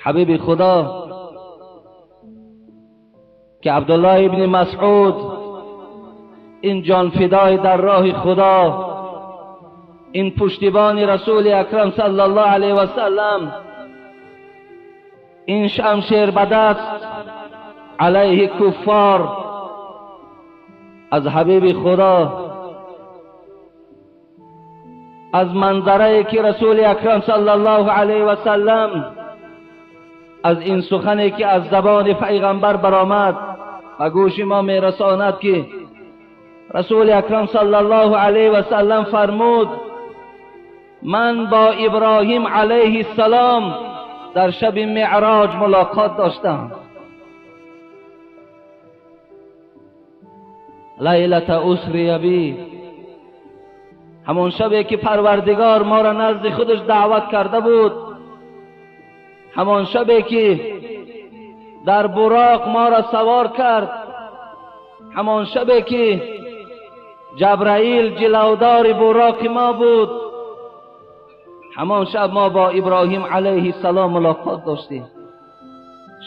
حبیب خدا که عبدالله ابن مسعود این جان فدای در راه خدا، این پشتیبان رسول اکرم صلی الله علیه و سلم، این شمشیر به دست علیه کفار، از حبیب خدا، از منظره که رسول اکرم صلی الله علیه و سلم، از این سخنی که از زبان پیغمبر برآمد و گوش ما میرساند که رسول اکرم صلی الله علیه و سلم فرمود من با ابراهیم علیه السلام در شب معراج ملاقات داشتم. لیلة اسری بی، همون شبی که پروردگار ما را نزد خودش دعوت کرده بود، همان شبی که در براق ما را سوار کرد، همان شبی که جبرائیل جلودار براق ما بود، همان شب ما با ابراهیم علیه السلام ملاقات داشتیم.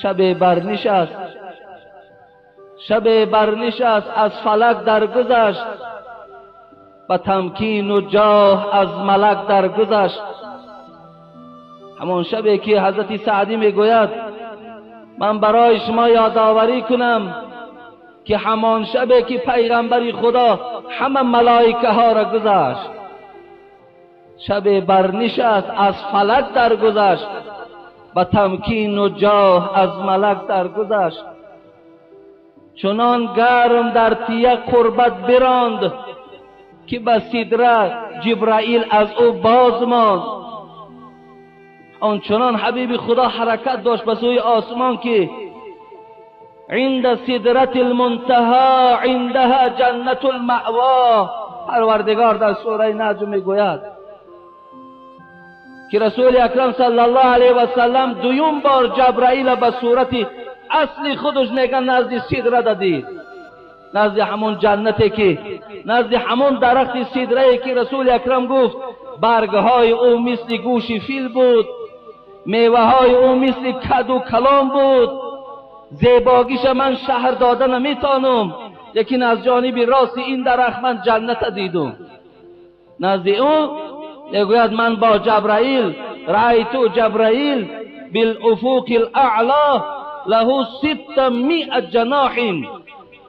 شب برنشست، شب برنشست، از فلک درگذشت، به تمکین و جاه از ملک درگذشت. همان شبی که حضرت سعدی میگوید من برای شما یادآوری کنم که همان شبی که پیغمبر خدا همه ملائکه ها را گذشت، شب برنشست، از فلک درگذشت، به تمکین و جاه از ملک درگذشت. چنان گرم در تیه قربت براند که به سدره جبرائیل از او باز ماند. آنچنان حبیب خدا حرکت داشت به سوی آسمان که عند سدرة المنتهى عندها جنة المأوى. پروردگار در سوره نجم میگوید که رسول اکرم صلی الله علیه و سلم دویم بار جبرائیل به صورت اصلی خودش میگن نزد سدره دید، نزد همون جنتی که، نزد همون درخت سدره که رسول اکرم گفت برگهای او مثل گوش فیل بود، میوه های او مثل کد و کلام بود، زیباگیش من شهر داده نمیتانم، لیکن از جانب راست این درخت من جنت دیدم. نزد او میگوید من با جبرائیل رأیت جبرائیل بالافق الاعلی له 600 جناح.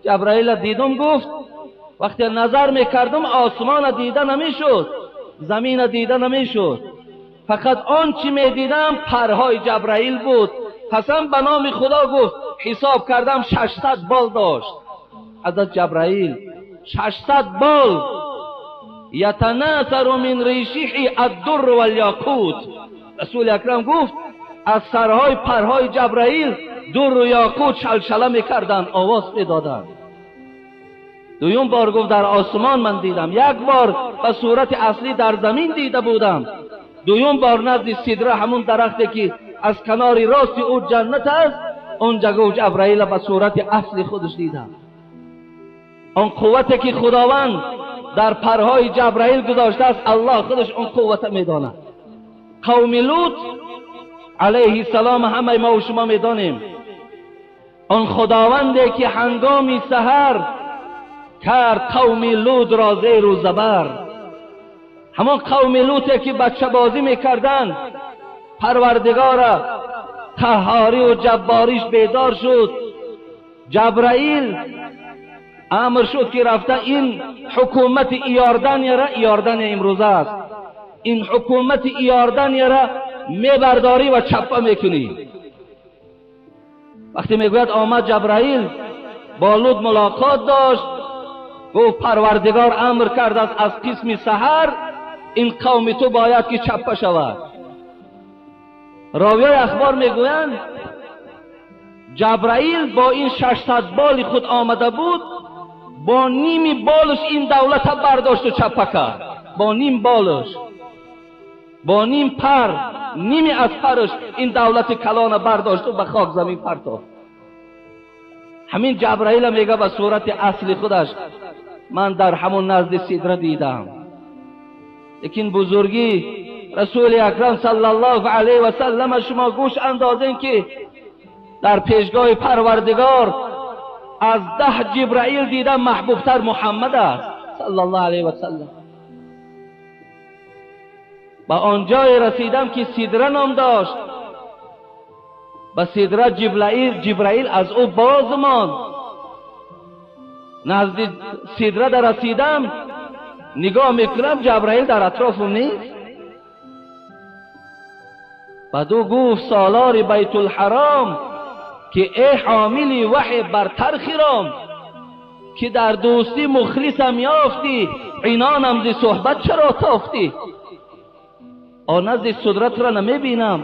جبرائیل دیدم، گفت وقتی نظر میکردم آسمان دیده نمیشد، زمین دیده نمیشد، فقط آن چی میدیدم پرهای جبرائیل بود. قسم به نام خدا گفت حساب کردم 600 بال داشت حضرت جبرائیل، 600 بال. یتناثر من ریشه الدر والیاقوت. رسول اکرم گفت از سرهای پرهای جبرائیل در و یاقوت شلشله میکردند، آواز میدادند. دویم بار گفت در آسمان من دیدم، یک بار به صورت اصلی در زمین دیده بودم، دویم بار نزد سدره همون درختی که از کنار راست او جنت است، اونجا گفت جبرائیل به صورت اصلی خودش دیدم. آن قوتی که خداوند در پرهای جبرائیل گذاشته است، الله خودش اون قوت میداند. قوم لوط علیه السلام همه ما و شما میدانیم، آن خداوندی که هنگام سحر کرد قوم لوط را زیر و زبر، همان قوم لوطی که بچه بازی میکردند، پروردگار قهاری و جباریش بیدار شد. جبرائیل امر شد که رفته این حکومت ایاردنی را، ایاردن امروزه است، این حکومت ایاردنی را میبرداری و چپه میکنی. وقتی میگوید آمد جبرائیل با لوط ملاقات داشت، گفت پروردگار امر کرد است از قسم سحر این قوم تو باید که چپه شود. راویای اخبار میگویند جبرائیل با این 600 بال خود آمده بود، با نیم بالش این دولت برداشت و چپه کرد، با نیم بالش، با نیم پر، نیمی از پرش این دولت کلان برداشت و به خاک زمین پرتافت. همین جبرائیل میگه به صورت اصل خودش من در همون نزد سدره دیدم. لیکن بزرگی رسول اکرم صلی الله علیه و سلم شما گوش اندازین که در پیشگاه پروردگار از 10 جبرائیل دیدم محبوبتر محمد است صلی الله علیه و سلم. به آنجای رسیدم که سدره نام داشت. به سدره جبرائیل از او باز ماند. نزد سدره در رسیدم، نگاه میکنم جبرائیل در اطرافم نیست. بعد او گفت سالار بیت الحرام که ای حامل وحی برتر خرام، که در دوستی مخلصم یافتی، عنانم ز صحبت چرا تافتی؟ آن نزد سدرت را نمیبینم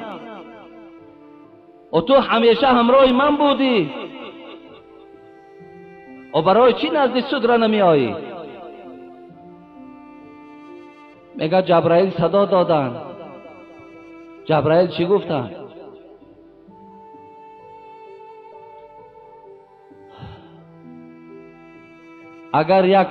و تو همیشه همراه من بودی، و برای چی نزد سدره نمی آیی؟ میگه جبرائیل صدا دادن. جبرائیل چی گفتن؟ اگر یک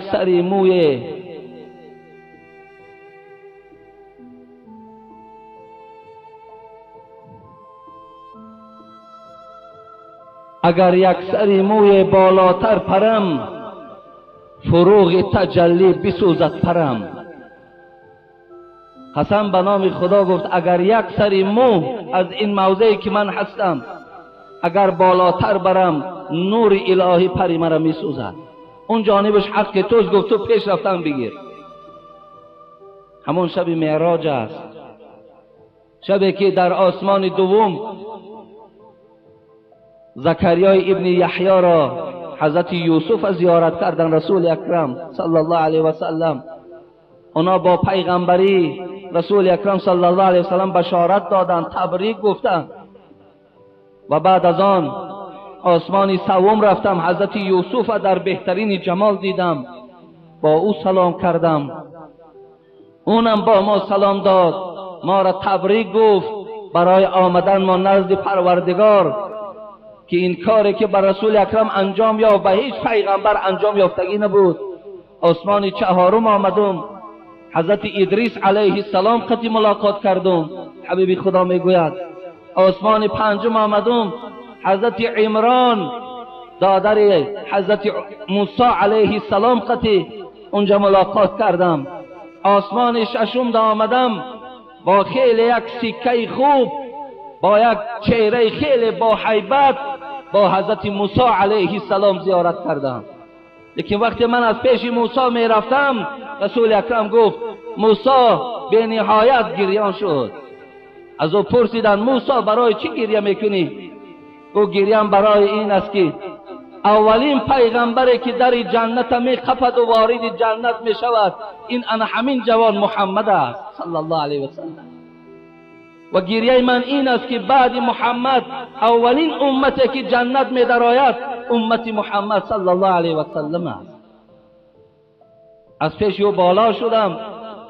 سری موی بالاتر پرم، فروغ تجلی بسوزد پرم. قسم به نام خدا گفت اگر یک سری مو از این موضعی که من هستم اگر بالاتر برم، نور الهی پری مرا میسوزد. اون جانبش حق توست. گفت تو پیش رفتن بگیر. همون شب معراج است، شبی که در آسمان دوم زکریای ابن یحیی را حضرت یوسف زیارت کردن رسول اکرم صلی الله علیه و سلم. اونا با پیغمبری رسول اکرم صلی الله علیه و سلم بشارت دادن، تبریک گفتن. و بعد از آن آسمان سوم رفتم، حضرت یوسف در بهترین جمال دیدم، با او سلام کردم، اونم با ما سلام داد، ما را تبریک گفت برای آمدن ما نزد پروردگار، که این کاری که بر رسول اکرم انجام یافت به هیچ پیغمبر انجام یافتگی نبود. آسمان چهارم آمدم، حضرت ادریس علیه السلام قطعی ملاقات کردم. حبیب خدا میگوید آسمان پنجم آمدم، حضرت عمران دادر حضرت موسی علیه السلام قطعی اونجا ملاقات کردم. آسمان ششم آمدم، با خیلی یک سکه خوب، با یک چهره خیلی با هیبت با حضرت موسی علیه السلام زیارت کردم. لیکن وقتی من از پیش موسی می رفتم، رسول اکرم گفت موسی به نهایت گریان شد. از او پرسیدن موسی برای چی گریه میکنی؟ او گریان برای این است که اولین پیغمبری که در جنت می خپد و وارد جنت می شود این انا همین جوان محمد است صلی الله علیه و سلم. و گریه من این است که بعد محمد اولین امتی که جنت می درآید امت محمد صلی الله علیه و سلم است. از پیش او بالا شدم،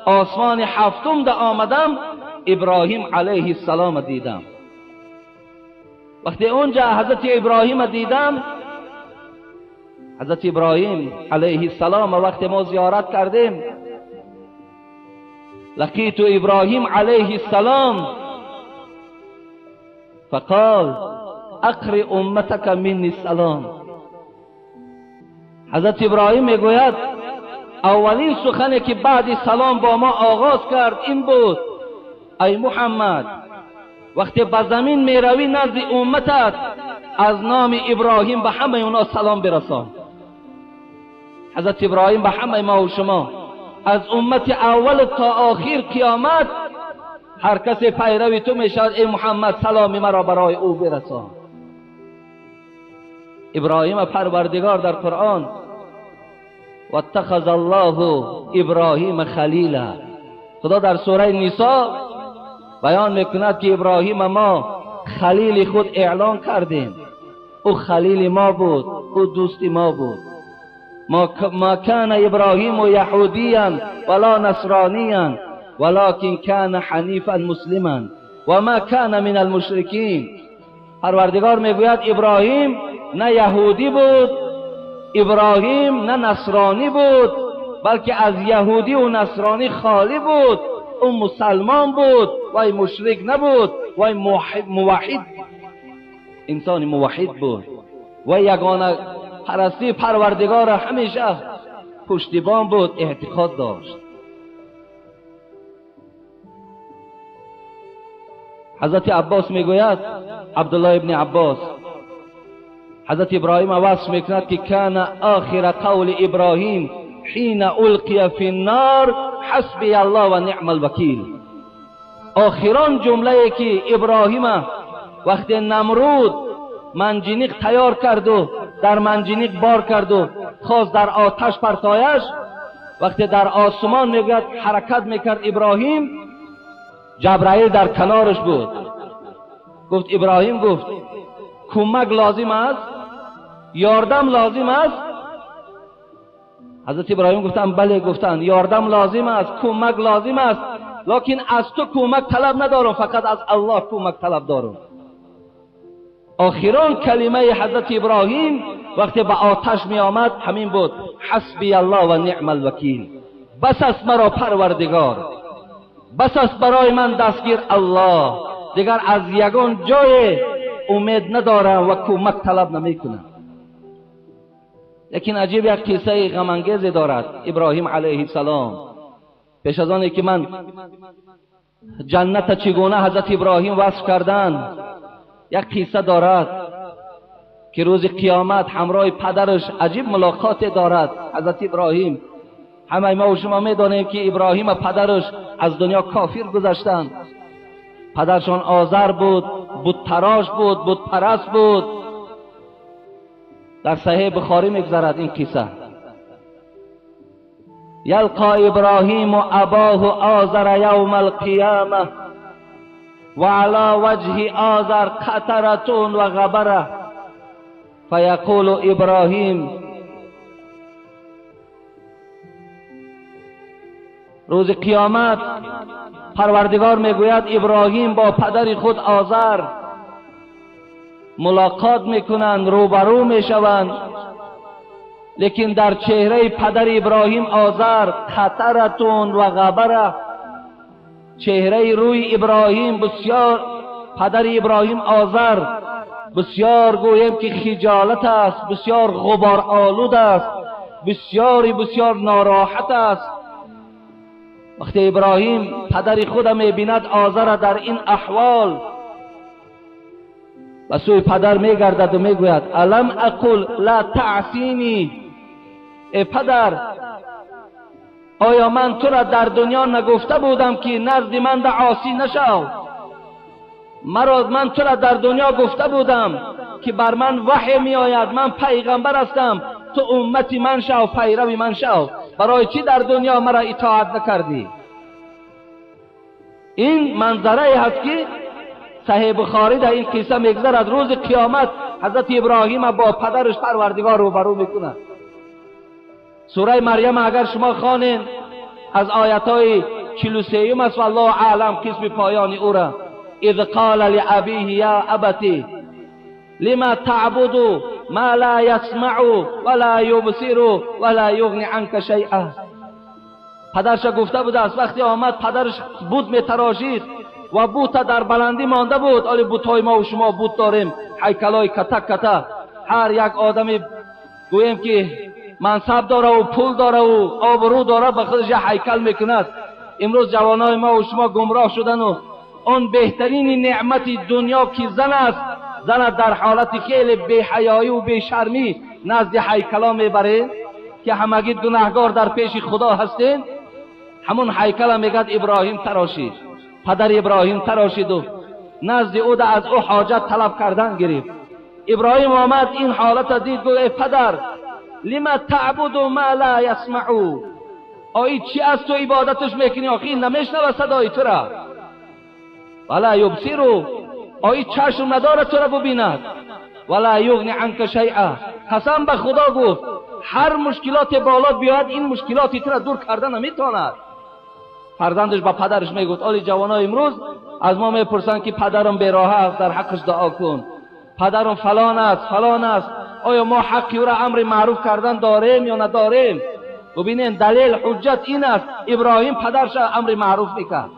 آسمان هفتم ده آمدم، ابراهیم علیه السلام دیدم. وقتی اونجا حضرت ابراهیم دیدم، حضرت ابراهیم علیه السلام وقتی ما زیارت کردیم، لقیت ابراهیم علیه السلام فقال اقرئ امتک منی السلام. حضرت ابراهیم میگوید اولین سخنی که بعد سلام با ما آغاز کرد این بود: ای محمد، وقتی به زمین میروی نزد امتت از نام ابراهیم به همه اونا سلام برسان. حضرت ابراهیم به همه ما و شما از امت اول تا آخر قیامت هر کسی پیروی تو میشود ای محمد سلام مرا برای او برسان. ابراهیم پروردگار در قرآن واتخذ الله ابراهیم خلیلا، خدا در سوره نساء بیان میکند که ابراهیم ما خلیل خود اعلان کردیم، او خلیل ما بود، او دوست ما بود. ما كان ابراهیم یهودیا ولا نصرانیا ولكن كان حنیفا مسلما و ما كان من المشرکین. پروردگار میگوید ابراهیم نه یهودی بود، ابراهیم نه نصرانی بود بلکه از یهودی و نصرانی خالی بود، او مسلمان بود، وای مشرک نبود، وای موحد، انسان موحد بود و یگانه پرستی پروردگار همیشه پشتیبان بود، اعتقاد داشت. حضرت عباس میگوید، عبدالله ابن عباس، حضرت ابراهیم وصف میکند که کان آخر قول ابراهیم حین القی فی النار حسبی الله و نعم الوکیل. آخران جمله که ابراهیم وقتی نمرود منجنیق تیار کرد و در منجنیق بار کرد و خواست در آتش پرتایش، وقتی در آسمان میگوید حرکت میکرد ابراهیم، جبرائیل در کنارش بود. گفت ابراهیم، گفت کمک لازم است، یاردم لازم است؟ حضرت ابراهیم گفتن بله، گفتن یاردم لازم است، کمک لازم است، لکن از تو کمک طلب ندارم، فقط از الله کمک طلب دارم. آخران کلمه حضرت ابراهیم وقتی به آتش می آمد همین بود، حسبی الله و نعم الوکیل. بس است مرا پروردگار، بس است برای من دستگیر الله، دیگر از یگان جای امید ندارم و کمک طلب نمی کنم. لیکن عجیب یک قصه غم انگیز دارد ابراهیم علیه السلام. پیش از آنی که من جنت چگونه حضرت ابراهیم وصف کردن، یک قصه دارد که روز قیامت همراه پدرش عجیب ملاقات دارد حضرت ابراهیم. همه ما و شما میدانیم که ابراهیم و پدرش از دنیا کافر گذشتند. پدرشان آذر بود، بت تراش بود، بت پرست بود. در صحیح بخاری میگذرد این قصه. یلقا ابراهیم اباه آذر یوم القیامه و علی وجه آذر قطرة و غبره فیقول ابراهیم. روز قیامت پروردگار میگوید ابراهیم با پدر خود آذر ملاقات میکنند، روبرو میشوند، لیکن در چهره پدر ابراهیم آذر قطرتون و غبره، چهره روی ابراهیم بسیار، پدر ابراهیم آذر بسیار گویم که خجالت است، بسیار غبار آلود است، بسیار بسیار ناراحت است. وقتی ابراهیم پدر خود میبیند آذر در این احوال، به سوی پدر میگردد و میگوید الم اقل لا تعصینی، ای پدر آیا من تو را در دنیا نگفته بودم که نزد من در عاصی نشو؟ مرا من تو را در دنیا گفته بودم که بر من وحی می آید، من پیغمبر هستم، تو امتی من شو، پیروی من شو، برای چی در دنیا مرا اطاعت نکردی؟ این منظره هست که صحیح بخاری در این قصه میگذرد. روز قیامت حضرت ابراهیم با پدرش پروردگار روبرو میکند. سوره مریم اگر شما خوانین از آیت های 43 است، والله اعلم قسم پایان او را. اذ قال لابیه یا ابتی لما تعبد ما لا یسمع ولا یبصر ولا یغنی عنک شیئا. پدرش گفته بوده است وقتی آمد پدرش بت میتراشید و بت در بلندی مانده بود. آلی بت‌های ما و شما بت داریم، هیکلای کتک کته، هر یک آدمی گوییم که منصب داره و پول داره و آبرو داره به خودش یک هیکل میکند. امروز جوانای ما و شما گمراه شدن و آن بهترین نعمت دنیا که زن است، زن در حالت خیلی بی‌حیایی و بی‌شرمی نزد هیکلا میبره که همگی گناهگار در پیش خدا هستین. همون هیکل میگد ابراهیم تراشید، پدر ابراهیم تراشید و نزد او از او حاجت طلب کردن گرفت. ابراهیم آمد این حالت دید، گفت ای پدر لما تعبد ما لا یسمع، آی چی از تو عبادتش میکنی؟ آخی نمیشنوه صدای تو را، ولا یبصر، آی چشم نداره تو را ببیند، ولا یغنی عنک شیئا. قسم به خدا گفت هر مشکلات بالات بیاید این مشکلات تو را دور کرده نمیتواند. فرزندش با پدرش میگفت آلی جوانای امروز از ما میپرسن که پدرم بیراه است، در حقش دعا کن، پدرم فلان است فلان است. آیا ما حقی را امر معروف کردن داریم یا نداریم؟ ببینین دلیل حجت این است. ابراهیم پدرش امر معروف میکرد،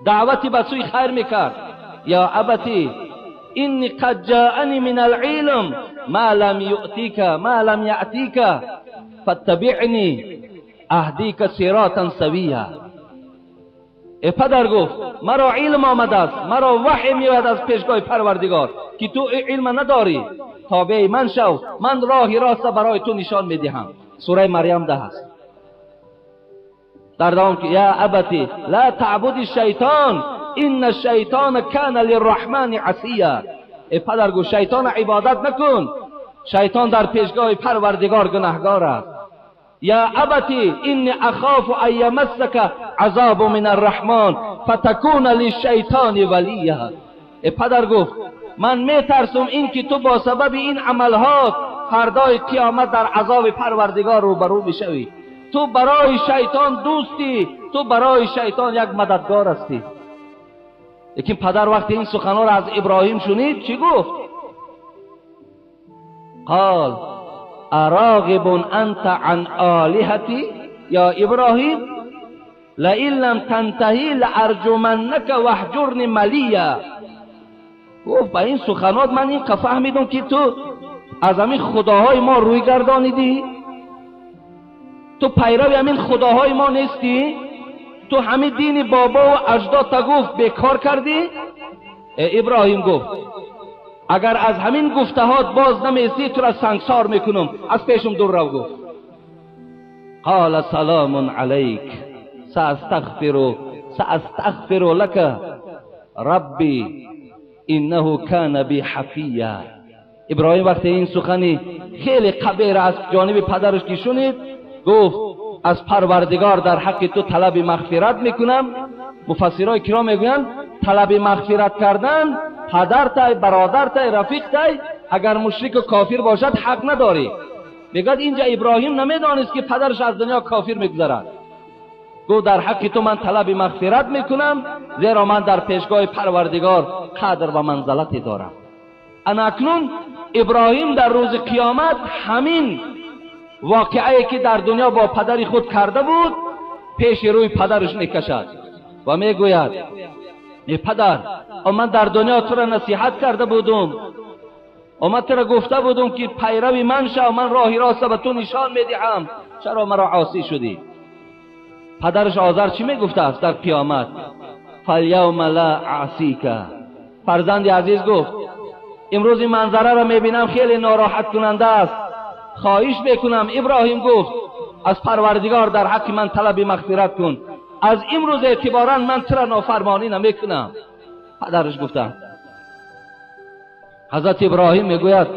دعوتی به سوی خیر میکرد. یا ابتی اینی قد جاءنی من العلم ما لم یؤتیک ما لم یأتیک فاتبعنی اهدیک صراطا سویا. ای پدر گفت مرا علم آمده است، مرا وحی میآید از پیشگاه پروردگار که تو علم نداری، تابع من شو، من راه راست برای تو نشان میدهم. سوره مریم 10 است. در دوام که یا ابتی لا تعبد الشیطان ان الشیطان کان للرحمن عصیا. ای پدر گفت شیطان عبادت نکن، شیطان در پیشگاه پروردگار گناهگار است. یا ابتی انی اخاف ان یمسک عذاب من الرحمن فتکون للشیطان ولیا. ای پدر گفت من میترسم این که تو با سبب این عملها فردای قیامت در عذاب پروردگار روبرو میشوی. تو برای شیطان دوستی، تو برای شیطان یک مددگار هستی. لیکن پدر وقتی این سخنها را از ابراهیم شنید چی گفت؟ قال اراغب انت عن آلهتی یا ابراهیم لئن لم تنتهی لارجمنک واهجرنی ملیا. گفت با این سخنات من این فهمیدم که تو از همین خداهای ما روی گردانیدی، تو پیرو همین خداهای ما نیستی، تو همین دین بابا و اجداد تا گفت بیکار کردی. ابراهیم گفت اگر از همین گفتهات باز نمیستی تو را سنگسار میکنم، از پیشم دور رو. گفت قال سلام علیک ساستغفر لك ربی انه کان بی حفیا. ابراهیم وقتی این سخنی خیلی قبیح را از جانب پدرش که شنید گفت از پروردگار در حق تو طلب مغفرت میکنم. مفسرای کرام میگویند طلب مغفرت کردن پدر تای، برادر تای، رفیق تای، اگر مشرک و کافر باشد حق نداری. میگوید اینجا ابراهیم نمیدانست که پدرش از دنیا کافر میگذرد. گفت در حق تو من طلب مغفرت میکنم، زیرا من در پیشگاه پروردگار قدر و منزلتی دارم. انا اکنون ابراهیم در روز قیامت همین واقعه که در دنیا با پدر خود کرده بود پیش روی پدرش میکشد و میگوید ای پدر، من در دنیا تو را نصیحت کرده بودم، من تو را گفته بودم که پیرو من شو، من راه راست به تو نشان میدهم، چرا مرا عاصی شدی؟ پدرش آذر چی میگفته است در قیامت؟ فالیوم لا اعصیک. فرزند عزیز گفت امروز این منظره را میبینم خیلی ناراحت کننده است، خواهش میکنم. ابراهیم گفت از پروردگار در حق من طلب مغفرت کن، از امروز اعتبارا من تو را نافرمانی نمیکنم. پدرش گفته. حضرت ابراهیم میگوید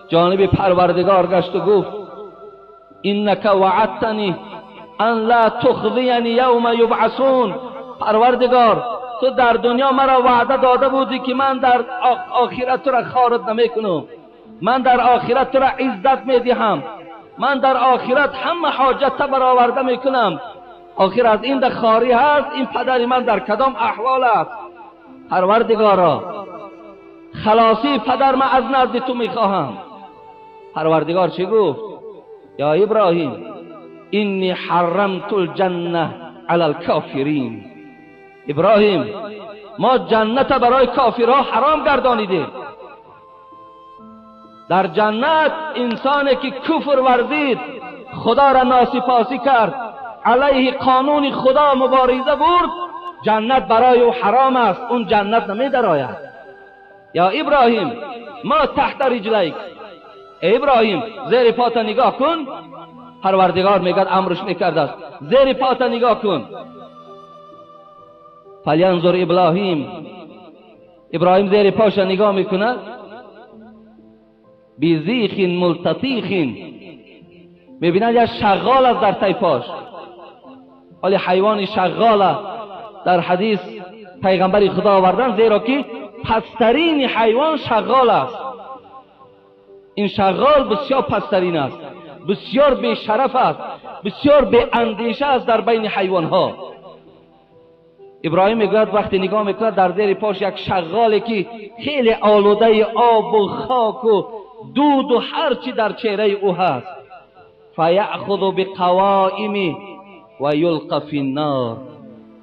جانب پروردگار گشت و گفت انک وعدتنی ان لا تخزینی یوم یبعثون. پروردگار تو در دنیا مرا وعده داده بودی که من در آخرت تو را خارج نمیکنم، من در آخرت تو را عزت میدهم، من در آخرت همه حاجت برآورده میکنم. آخر از این در خاری هست، این پدر من در کدام احوال است؟ پروردگارا خلاصی پدر من از نزد تو میخواهم. پروردگار چی گفت؟ یا ابراهیم انی حرمت الجنه علی الکافرین. ابراهیم ما جنت برای کافرها حرام گردانیدیم. در جنت انسانی که کفر ورزید، خدا را ناسپاسی کرد، علیه قانون خدا مبارزه برد، جنت برای او حرام است، اون جنت نمی درآید. یا ابراهیم ما تحت رجلیک، ابراهیم زیر پات نگاه کن. پروردگار میگد امرش میکرده است زیر پات نگاه کن. فلینظر ابراهیم، ابراهیم زیر پاش نگاه میکند، بیزیخ ملتطیخ، میبیند یک شغال است در تای پاش. ولی حیوان شغال در حدیث پیغمبر خدا آوردن، زیرا که پسترین حیوان شغال است. این شغال بسیار پسترین است، بسیار بی شرف است، بسیار بی اندیشه است در بین حیوان ها. ابراهیم میگوید وقتی نگاه میکند در زیر پاش یک شغالی که خیلی آلوده آب و خاک و дуд و هر چی در چهره او هست. فیأخذ بقوائمه و یلقی فی النار.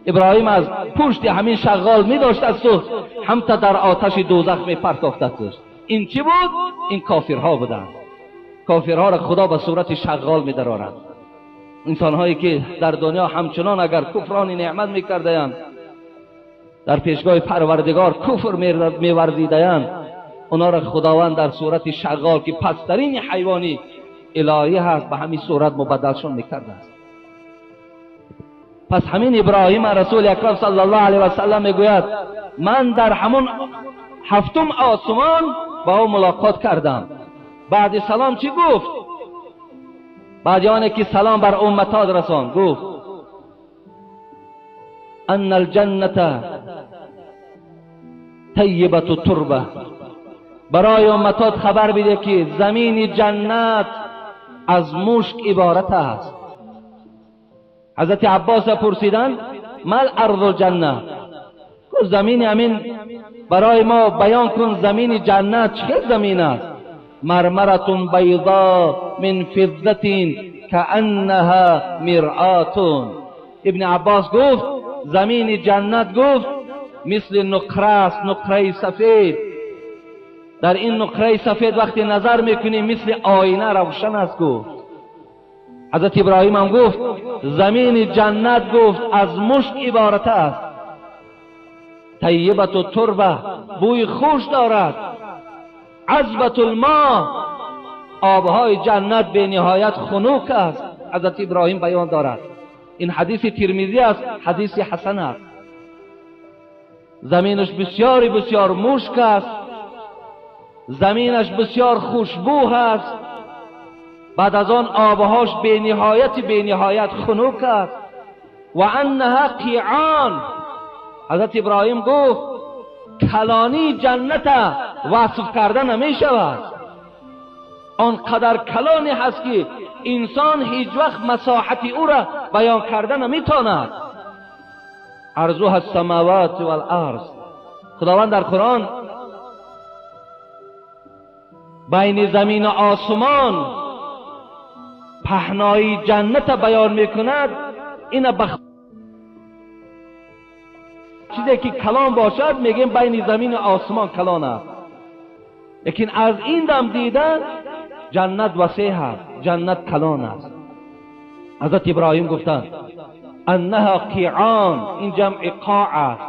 ابراهیم از پشت همین شغال می داشت است و هم تا در آتش دوزخ می پرتافت است. این چی بود؟ این کافرها بودند. کافرها را خدا به صورت شغال می درآورد. انسانهایی که در دنیا همچنان اگر کفران نعمت می کردند، در پیشگاه پروردگار کفر می ورزیدند، اونا را خداوند در صورت شغال که پسترین حیوانی الهی هست به همین صورت مبدلشون میکرده است. پس همین ابراهیم رسول اکرم صلی الله علیه و سلم میگوید من در همون هفتم آسمان با او ملاقات کردم. بعد سلام چی گفت؟ بعد آنه که سلام بر امتات رسان گفت ان الجنة طیبة التربه. برای امتات خبر بده که زمین جنت از مشک عبارت است. حضرت عباس پرسیدن مل ارض الجنه؟ گفت زمین امین برای ما بیان کن زمین جنت چه زمین است؟ مرمرة بیضا من فضة کأنها مرآة. ابن عباس گفت زمین جنت گفت مثل نقره است، نقره سفید. در این نقره سفید وقتی نظر میکنی مثل آینه روشن است. گفت حضرت ابراهیم هم گفت زمین جنت گفت از مشک عبارت است. طیبة التربه، بوی خوش دارد. عذبة الماء، آبهای جنت به نهایت خنک است. حضرت ابراهیم بیان دارد. این حدیث ترمذی است، حدیث حسن است. زمینش بسیار بسیار مشک است، زمینش بسیار خوشبو است. بعد از آن آبهاش به نهایت به نهایت خنک است. و انها قیعان. حضرت ابراهیم گفت کلانی جنت وصف کرده نمی شود. آنقدر کلانی هست که انسان هیچ وقت مساحت او را بیان کرده نمیتواند. عرضها السماوات والارض. خداوند در قرآن بین زمین و آسمان پهنای جنت بیان میکند. این چیزی که کلان باشد میگیم بین زمین و آسمان کلان است، لیکن از این دم دیدن جنت وسیع است، جنت کلان است. حضرت ابراهیم گفتند انها قیعان، این جمع قاع است،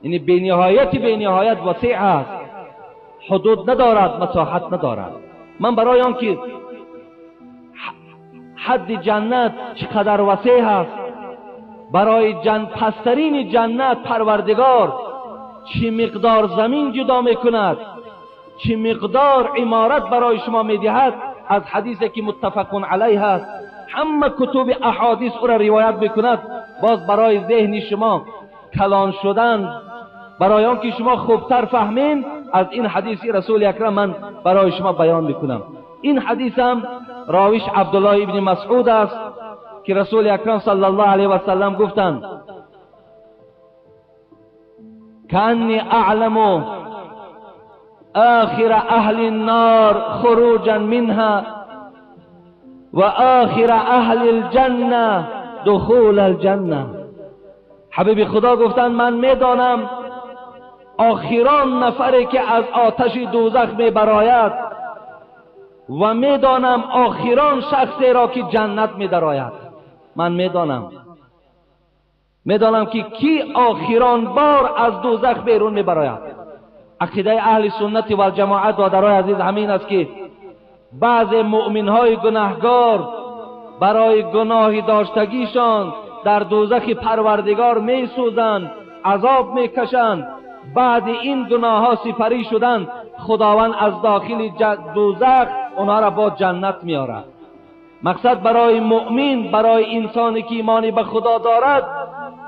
یعنی به نهایت به نهایت وسیع است، حدود ندارد، مساحت ندارد. من برای آن که حد جنت چقدر وسیع است، برای پسترین جنت پروردگار چه مقدار زمین جدا میکند، چه مقدار عمارت برای شما میدهد، از حدیثی که متفق علیه است، همه کتب احادیث او را روایت میکند. باز برای ذهن شما کلان شدن، برای آن که شما خوبتر فهمین، از این حدیث رسول اکرم من برای شما بیان میکنم. این حدیث هم راویش عبدالله ابن مسعود است که رسول اکرم صلی الله علیه و سلم گفتند کانی اعلم آخر اهل النار خروجا منها و آخر اهل الجنه دخول الجنه. حبیب خدا گفتند من میدانم آخران نفری که از آتش دوزخ میبراید و میدانم آخران شخصی را که جنت میدراید. من میدانم که کی آخران بار از دوزخ بیرون میبراید. عقیده اهل سنت و الجماعت و درای عزیز همین است که بعض مؤمن های گناهگار برای گناه داشتگیشان در دوزخ پروردگار میسوزند، عذاب میکشند. بعد این گناه ها سپری شدند، خداوند از داخل دوزخ اونها را با جنت میارد. مقصد برای مؤمن، برای انسانی که ایمانی به خدا دارد،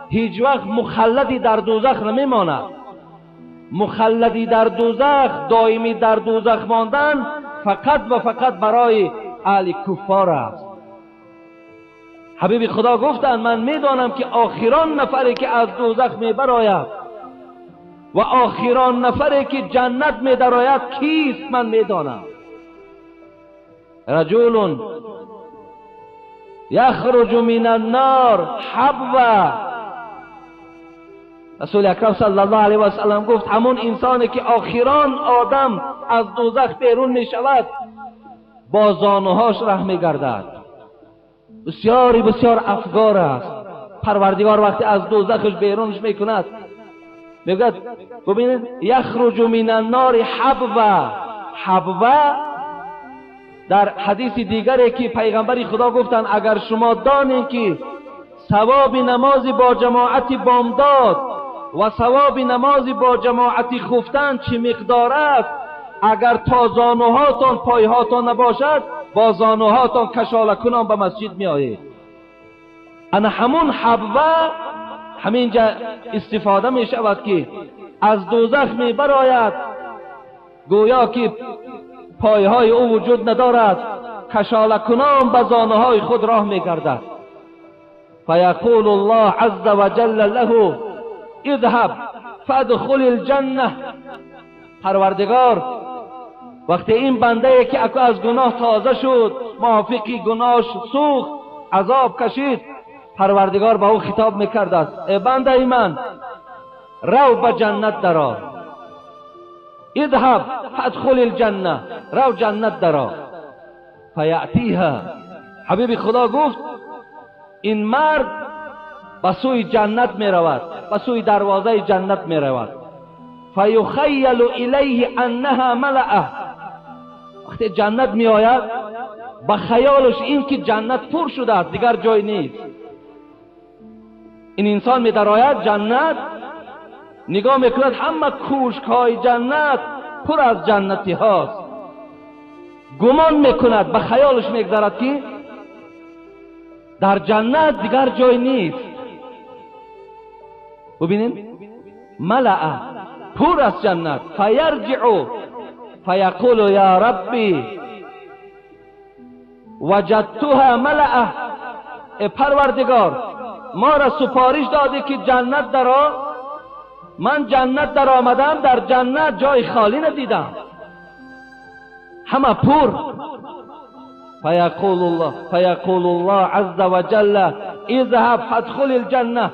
هیچ وقت مخلدی در دوزخ نمیماند. مخلدی در دوزخ، دائمی در دوزخ ماندن فقط و فقط برای اهل کفار است. حبیب خدا گفتند من میدانم که آخران نفری که از دوزخ میبراید و آخران نفری که جنت میدراید کیست، من میدانم. رجل یخرج من النار حبوا. رسول اکرم صلی الله علیه و سلم گفت همون انسانی که آخران آدم از دوزخ بیرون می شود با زانوهاش ره می گردد. بسیاری بسیار افگار است. پروردگار وقتی از دوزخش بیرونش می کند میگوید ببینید یخرج من النار حبوا. حبوا در حدیث دیگری که پیغمبر خدا گفتند اگر شما دانید که ثواب نماز با جماعت بامداد و ثواب نماز با جماعت خفتن چه مقدار است، اگر تا زانوهاتان پایهاتان نباشد با زانوهاتان کشاله کنان به مسجد می آیید. انا همون حبوه همینجا استفاده می شود که از دوزخ می براید، گویا که پایهای او وجود ندارد، کشاله کنان به زانوهای خود راه می گردد. فیقول الله عز وجل له اذهب فادخل الجنه. پروردگار وقتی این بنده که از گناه تازه شد، موافقی گناهش سوخت، عذاب کشید، پروردگار با او خطاب میکرد است ای بنده من رو به جنت درآ، اذهب فادخل الجنه، رو جنت درآ. فیأتیها. حبیب خدا گفت این مرد به سوی جنت می رود، به سوی دروازه جنت می رود. فیخیل الیه انها ملأه. وقتی جنت می آید به خیالش این که جنت پر شده است، دیگر جای نیست. این انسان می درآید جنت، نگاه میکند همه کوشک های جنت پر از جنتی هاست. گمان میکند، به خیالش میگذرد که در جنت دیگر جای نیست. ببینید ملأ، پر از جنت. فیرجع فیقول یا ربی وجدتها ملأ. ای پروردگار ما را سپارش دادی که جنت درآ، من جنت در آمدم، در جنت جای خالی ندیدم، همه پر. فیقول الله عز وجل اذهب فادخل الجنه.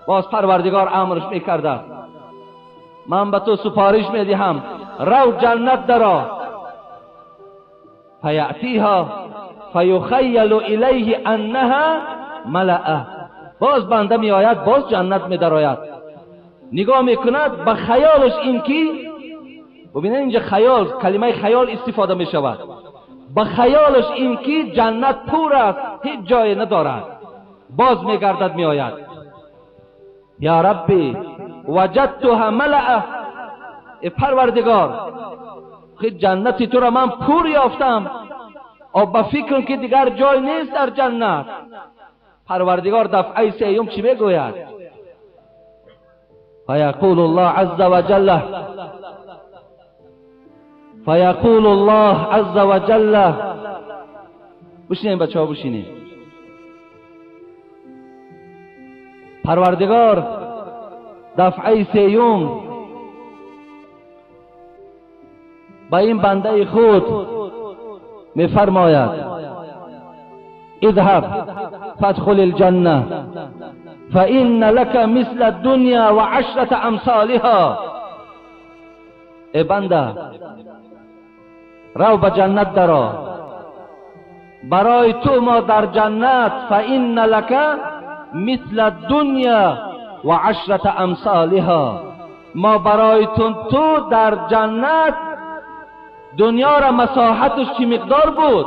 باز پروردگار امرش میکرده من به تو سپارش میدهم رو جنت درآ. فیأتیها فیخیل الیه انها ملأ. باز بنده میآید، باز جنت میدرآید، نگاه میکند به خیالش این که ببینید اینجا خیال، کلمه خیال استفاده میشود، به خیالش این که جنت پر است، هیچ جای ندارد. باز میگردد میآید یا ربی وجدتها ملأ. ای پروردگار خود جنتی تو را من پر یافتم، او به فکر که دیگر جای نیست در جنت. پروردگار دفعه سیوم چی میگوید؟ فیقول الله عز وجل، فیقول الله عز وجل. بشینیم بچه ها بشینیم. پروردگار دفعه سیوم به این بنده خود میفرماید اذهب فادخل الجنه فإن لك مثل الدنيا وعشرة امثالها. ای بنده رو به جنت درآ، برای تو ما در جنت فإن لك مثل الدنيا وعشرة امثالها، ما برای تو در جنت دنیا را مساحتش چی مقدار بود؟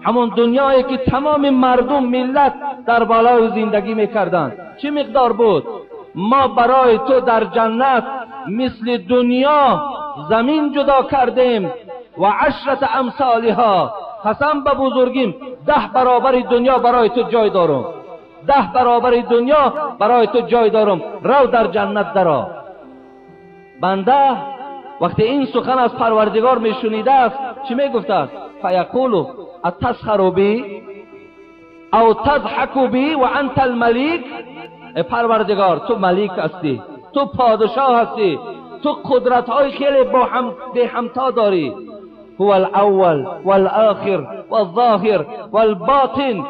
همون دنیایی که تمام مردم ملت در بالای زندگی میکردند چی مقدار بود؟ ما برای تو در جنت مثل دنیا زمین جدا کردیم و عشرت امثالها، قسم به بزرگیم 10 برابر دنیا برای تو جای دارم، 10 برابر دنیا برای تو جای دارم، رو در جنت درآ. بنده وقتی این سخن از پروردگار میشنیده است چی میگفته است؟ فیقولو اتسخر بی او تضحک بی و انت الملیک. ای پروردگار تو ملیک هستی، تو پادشاه هستی، تو قدرت های خیلی با هم به همتا داری، هو الاول والآخر والظاهر والباطن.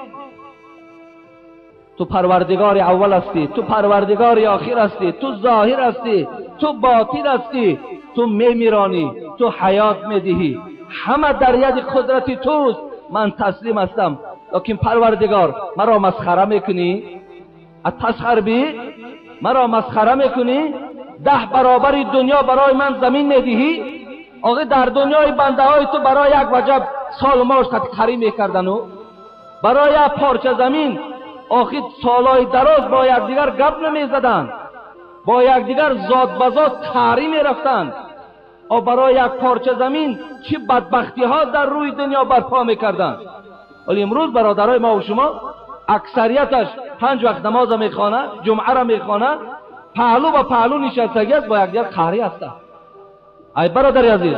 تو پروردگار اول هستی، تو پروردگار آخر هستی، تو ظاهر هستی، تو باطن هستی، تو میمیرانی، تو حیات میدهی، همه در ید قدرت توست. من تسلیم هستم، لیکن پروردگار مرا مسخره میکنی؟ اتسخر بی؟ مرا مسخره میکنی؟ 10 برابر دنیا برای من زمین میدهی؟ آقا در دنیای بنده های تو برای یک وجب سال ماش تقری میکردن و برای یک پارچه زمین آخر سالهای دراز با یکدیگر گپ نمیزدند، با یکدیگر زاد به زاد تری میرفتند. و برای یک پارچه زمین چه بدبختی ها در روی دنیا برپا میکردند. ولی امروز برادرای ما و شما اکثریتش 5 وقت نماز میخوانه، جمعه را میخوانه، پهلو با پهلو نشستگی است، با یکدیگر قهری هستند. ای برادر عزیز،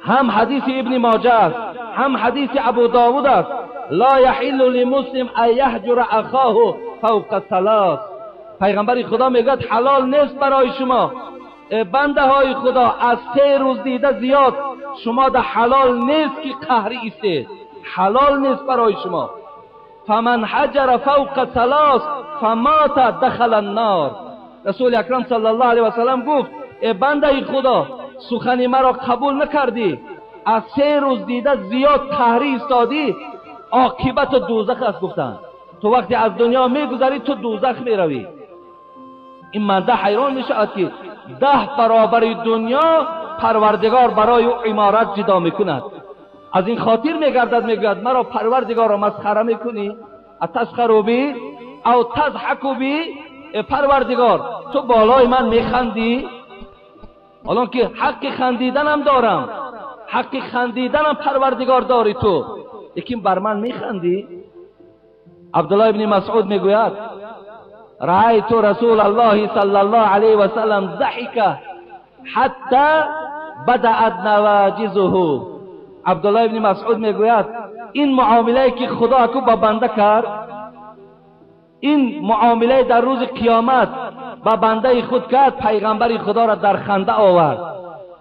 هم حدیث ابن ماجه است، هم حدیث ابو داود است، لا یحل لمسلم ان یهجر اخاه فوق ثلاث. پیغمبر خدا میگوید حلال نیست برای شما بنده های خدا از 3 روز دیده زیاد شما ده حلال نیست که قهری ایستید، حلال نیست برای شما. فمن حجر فوق ثلاث فمات دخل النار. رسول اکرم صلی الله علیه و سلم گفت ای بنده خدا، سخن مرا قبول نکردی، از 3 روز دیده زیاد قهری ایستادی، عاقبت دوزخ است. گفتند تو وقتی از دنیا میگذری تو دوزخ میروی. این منده حیران میشود که 10 برابر دنیا پروردگار برای او عمارت جدا میکند. از این خاطر میگردد میگوید مرا پروردگار را مسخره میکنی؟ اتسخر بی او تضحک بی؟ پروردگار تو بالای من میخندی؟ الان که حق خندیدنم دارم، حق خندیدنم پروردگار داری تو، لیکن بر من میخندی؟ عبدالله ابن مسعود میگوید رأیت رسول الله صلی الله علیه و سلم ضحک حتی بدأت نواجذه. عبدالله ابن مسعود میگوید این معامله که خدا کو با بنده کرد، این معامله در روز قیامت با بنده خود کرد، پیغمبر خدا را در خنده آورد.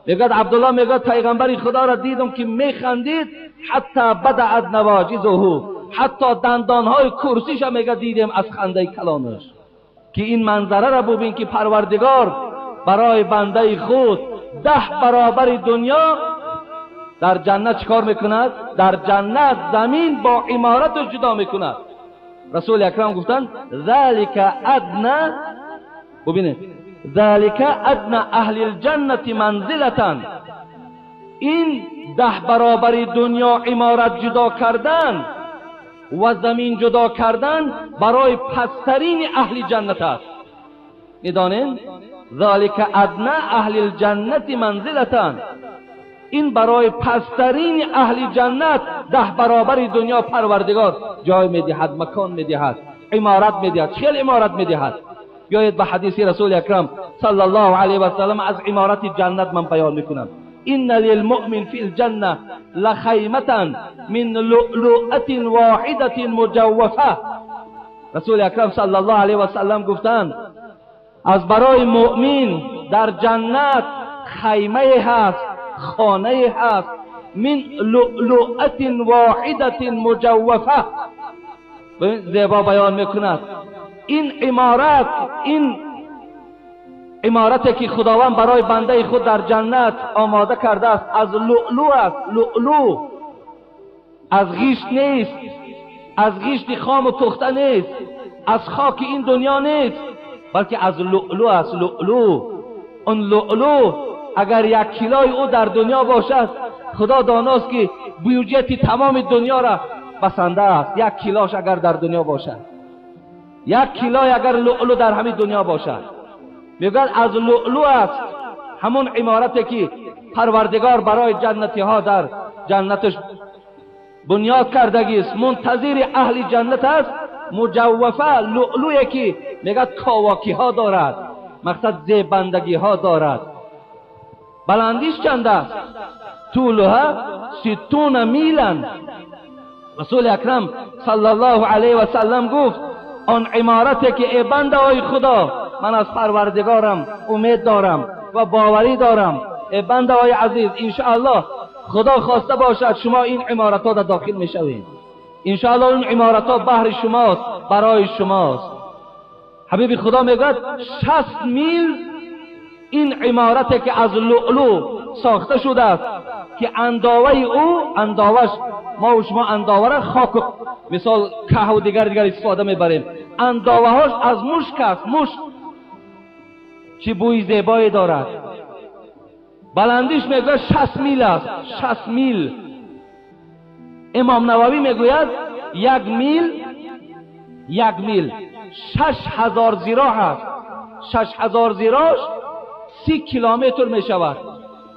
میگوید عبدالله میگوید پیغمبر خدا را دیدم که میخندید حتی بدأت نواجذه، حتی دندانهای کرسیش هم میگه دیدیم از خنده کلانش. که این منظره را ببین که پروردگار برای بنده خود 10 برابر دنیا در جنت چیکار میکند؟ در جنت زمین با عمارت جدا میکند. رسول اکرم گفتند ذلک ادنا، ببینید ذلک ادنا اهل الجنة منزلة. این 10 برابر دنیا عمارت جدا کردن و زمین جدا کردن برای پسترین اهل جنت است. میدانین؟ ذلک ادنا اهل الجنة منزلة. این برای پسترین اهل جنت 10 برابر دنیا پروردگار جای میدهد، مکان میدهد، عمارت میدهد، خیلی عمارت میدهد. بیایید به حدیث رسول اکرم صلی الله علیه و سلم از عمارت جنت من بیان میکنم. ان للمؤمن فی الجنه لخیمة من لؤلؤة واحدة مجوفة. رسول اکرم صلی الله علیه و سلم گفتند از برای مؤمن در جنت خیمه هست، خانه هست، من لؤلؤة واحدة مجوفة. زیبا بیان میکند این عمارت، این عمارتی که خداوند برای بنده خود در جنت آماده کرده است از لؤلؤ است. لؤلؤ از گیشت نیست، از گیشت خام و پخته نیست، از خاک این دنیا نیست، بلکه از لؤلؤ است. لؤلؤ، اون لؤلؤ اگر 1 کیلوی او در دنیا باشد، خدا داناست که بیوجیت تمام دنیا را بسنده است. 1 کیلوش اگر در دنیا باشد، 1 کیلوی اگر لؤلؤ در همین دنیا باشد، میگوید از لؤلؤ است همون عمارتی که پروردگار برای جنتی ها در جنتش بنیاد کردگی است، منتظر اهل جنت است. مجوفه، لؤلؤی که میگد کاواکی ها دارد، مقصد زیبندگی ها دارد. بلندیش چند است؟ طولها 60 میلا. رسول اکرم صلی الله علیه و سلم گفت آن عمارتی که ای بنده های خدا، من از پروردگارم امید دارم و باوری دارم، ای بنده های عزیز، انشاءالله خدا خواسته باشد شما این عمارت ها داخل میشوید. انشاءالله اون عمارت ها بهر شماست، برای شماست. حبیب خدا میگوید 60 میل این عمارت که از لؤلؤ ساخته شده است که انداوه او، انداوش ما و شما انداوه را خاک مثال که و دیگر استفاده میبریم، انداوه هاش از مشک است. مشک چه بوی زیبایی دارد. بلندیش میگوید 60 میل است، 60 میل. امام نووی میگوید یک میل 6000 ذراع است. 6000 ذراعش 30 کیلومتر میشود.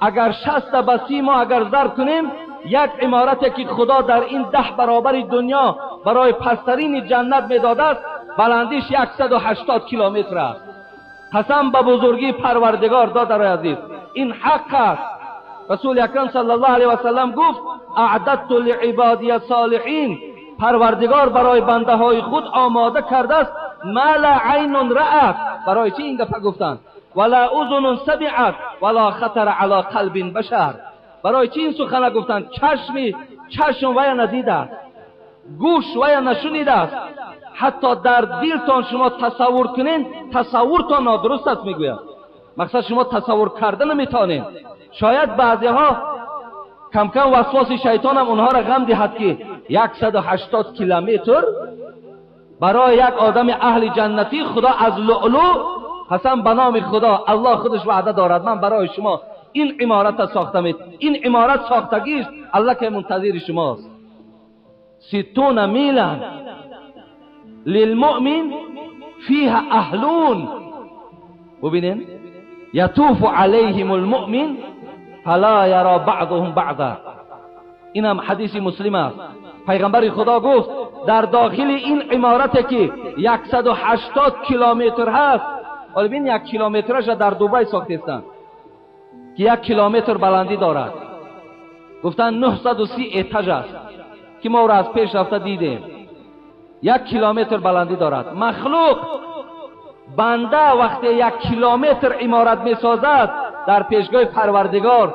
اگر 60 به 30 ما اگر ضرب کنیم، یک عمارت که خدا در این 10 برابر دنیا برای پسترین جنت میداده است، بلندیش 180 کیلومتر است. قسم به بزرگی پروردگار دادر عزیز، این حق است. رسول اکرم صلی الله علیه و سلم گفت اعددت لعبادی الصالحین، پروردگار برای بنده های خود آماده کرده است ما لا عین رأت. برای چی این دفعه گفتند؟ ولا اذن سمعت ولا خطر علی قلب بشر. برای چی این سخن گفتند؟ چشم ویا ندیده است، گوش ویا نشنیده است، حتی در دلتان شما تصور کنین تصورتان نادرست است. میگوید مقصد شما تصور کرده نمیتونین. شاید بعضی ها کم کم وسواس شیطان هم اونها را غم دهد که 180 کیلومتر برای یک آدم اهل جنتی خدا از لؤلؤ، قسم به نام خدا، الله خودش وعده دارد من برای شما این عمارت ساختم، این عمارت ساختگی است، الله که منتظر شماست. 60 میلا للمؤمن فيها اهلون. ببینین یطوف علیهم المؤمن فلا یرا بعضهم بعضا. این هم حدیث مسلم است. پیغمبر خدا گفت در داخل این عمارت که 180 کیلومتر هست، حالا ببین 1 کیلومترش در دوبای ساختستند که 1 کیلومتر بلندی دارد، گفتن 930 اتاژ است که ما را از پیش رفته دیدیم. 1 کیلومتر بلندی دارد. مخلوق بنده وقتی 1 کیلومتر عمارت می سازد در پیشگاه پروردگار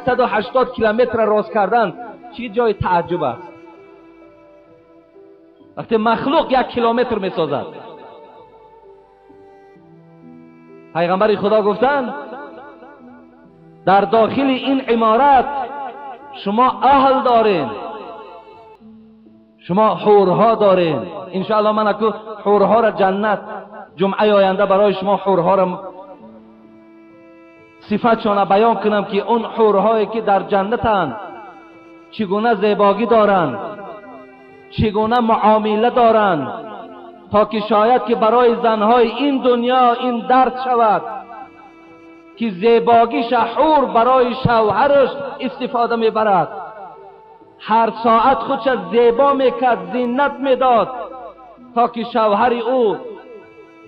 180 کیلومتر راست کردن چی جای تعجب است. وقتی مخلوق 1 کیلومتر می سازد، پیغمبر خدا گفتند در داخل این عمارت شما اهل دارین، شما حورها دارین. انشاءالله من اکو حورها را جنت جمعه آینده برای شما حورها را صفتشان بیان کنم که اون حورهایی که در جنتند چگونه زیبایی دارند، چگونه معامله دارند، تا که شاید که برای زنهای این دنیا این درد شود که زیباگیش حور برای شوهرش استفاده میبرد. هر ساعت خودش زیبا میکرد، زینت میداد تا که شوهر او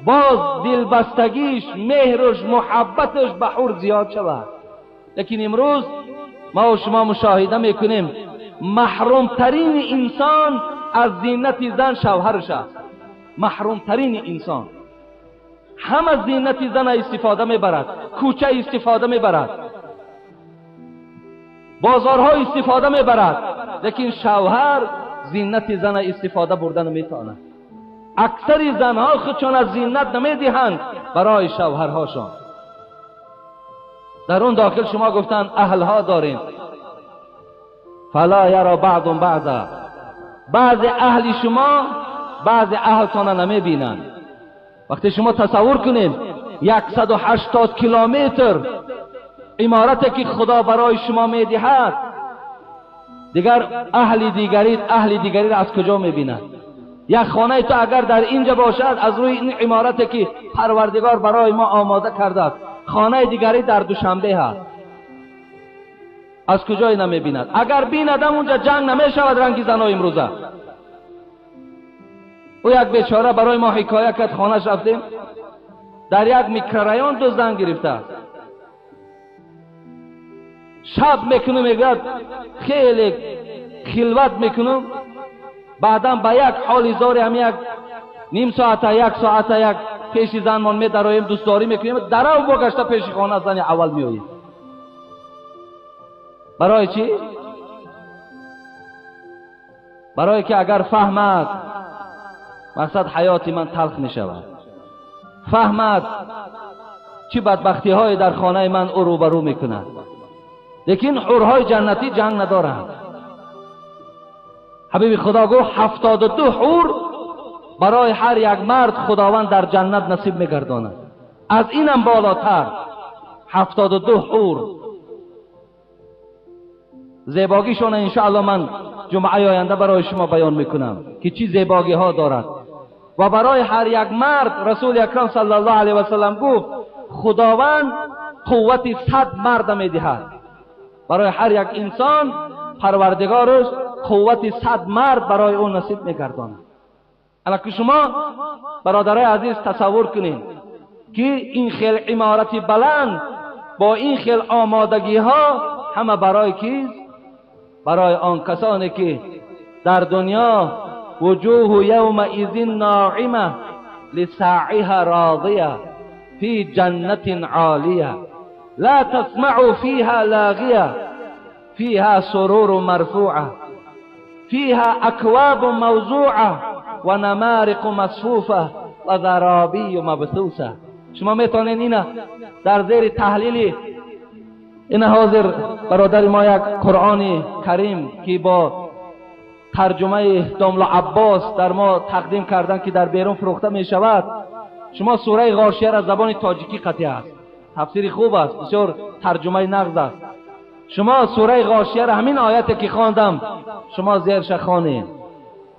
باز دلبستگیش، مهرش، محبتش به حور زیاد شود. لیکن امروز ما و شما مشاهده میکنیم محرومترین انسان از زینت زن شوهرش است. محرومترین انسان هم از زینت زن استفاده میبرد، کوچه استفاده میبرد، بازارها استفاده میبرد، لیکن شوهر زینت زن استفاده بردن نمیتواند. اکثر زنها خودشان از زینت نمیدهند برای شوهرهاشان. در اون داخل شما گفتن اهلها داریم، فلا یرا بعض بعضا، بعض اهل شما بعض اهلتان نمیبینند. وقتی شما تصور کنید 180 کیلومتر عمارتی که خدا برای شما میدهد، دیگر اهل دیگری را از کجا میبیند؟ یک خانه تو اگر در اینجا باشد از روی این عمارتی که پروردگار برای ما آماده کرده است، خانه دیگری در دوشنبه هست، از کجای نمیبیند؟ اگر بیندم اونجا جنگ نمیشود رنگی زنای امروزه. او یک بیچاره برای ما حکایه کرد، خانهش رفتیم در یک میکرایون دو زن گرفته است. شب میکنم میگوید خیلی خلوت میکنم، بعدا به یک حال زاری هم یک نیم ساعت یک ساعت یک پیش زنمان میدرایم دوستداری میکنیم، درو بگشته پیش خانه زن اول میآییم. Барои чӣ? Барои ки агар фаҳмад, мақсад ҳаёти ман талх мешавад. Фаҳмад чӣ бадбахтиҳое дар хонаи ман ӯ рӯбарӯ мекунад. Лекин ҳурҳои ҷаннатӣ ҷанг надоранд. Ҳабиби Худо гуфт 72 ҳур барои ҳар як мард Худованд дар ҷаннат насиб мегардонад. Аз инам болотар 72 ҳур. Зебогишона иншоалло ман ҷумъаи оянда барои шумо баён мекунам ки чӣ зебогиҳо дорад. Ва барои ҳар як мард Расули Акрам саллаллоҳу алайҳи васаллам гуфт Худованд қуввати 100 марда медиҳад. Барои ҳар як инсон Парвардигораш қуввати 100 мард барои ӯ насиб мегардонад. Алаки шумо бародарои азиз тасаввур кунед ки ин хел иморати баланд бо ин хел омодагиҳо ҳама барои кист? Барои он касоне ки дар дунё وجوه يومئذ ناعمة لسعيها راضية في جنة عالية لا تسمع فيها لاغية فيها سرور مرفوعة فيها أكواب موزوعة ونمارق مصفوفة وزرابي مبثوثة. شما میتونین اینا در زیر تحلیلی اینا حاضر برادر ما یک قرآن کریم که با ترجمه داملا عباس در ما تقدیم کردن که در بیرون فروخته می شود. شما سوره غاشیه را زبان تاجیکی قطعی است، تفسیر خوب است، بسیار ترجمه نغز است. شما سوره غاشیه را همین آیت که خواندم شما زیرش خوانید.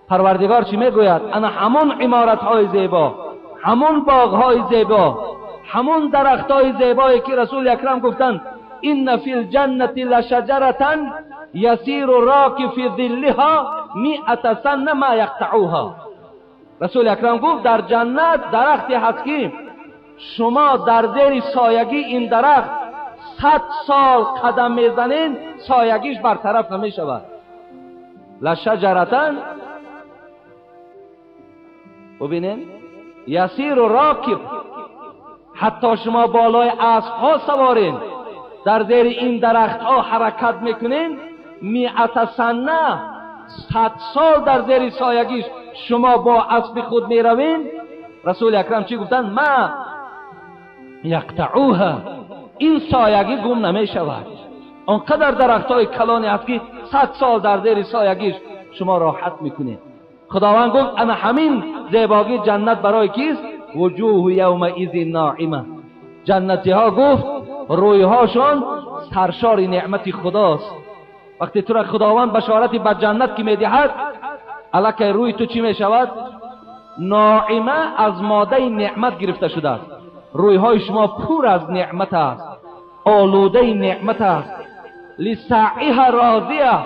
پروردگار چی میگوید؟ انا همون عمارت های زیبا، همون باغ های زیبا، همون درخت های زیبایی که رسول اکرم گفتند ان فی الجنة لشجرة یسیر الراکب فی ظلها 100 سنة ما یقطعوها. رسول اکرم گفت در جنت درختی هست که شما در زیر سایگی این درخت 100 سال قدم میزنین سایگیش برطرف نمیشود. لشجرة ببینین یسیر الراکب، حتی شما بالای اسب ها سوارین در زیر این درخت ها حرکت میکنین 100 سنه 100 سال در زیر سایگیش شما با اسب خود میروین. رسول اکرم چی گفتن؟ ما یقطعوها، این سایگی گم نمیشود. آنقدر درخت های کلانی هست که 100 سال در زیر سایگیش شما راحت میکنید. خداوند گفت انا همین زیباگی جنت برای کیست؟ وجوه یومئذ ناعمه. جنتی ها گفت رویهاشان سرشار نعمت خداست. وقتی تو را خداوند بشارت به جنت که میدهد الکی روی تو چی میشود؟ ناعمه از ماده نعمت گرفته شده است. رویهای شما پر از نعمت است، آلوده نعمت است. لسعیها راضیه،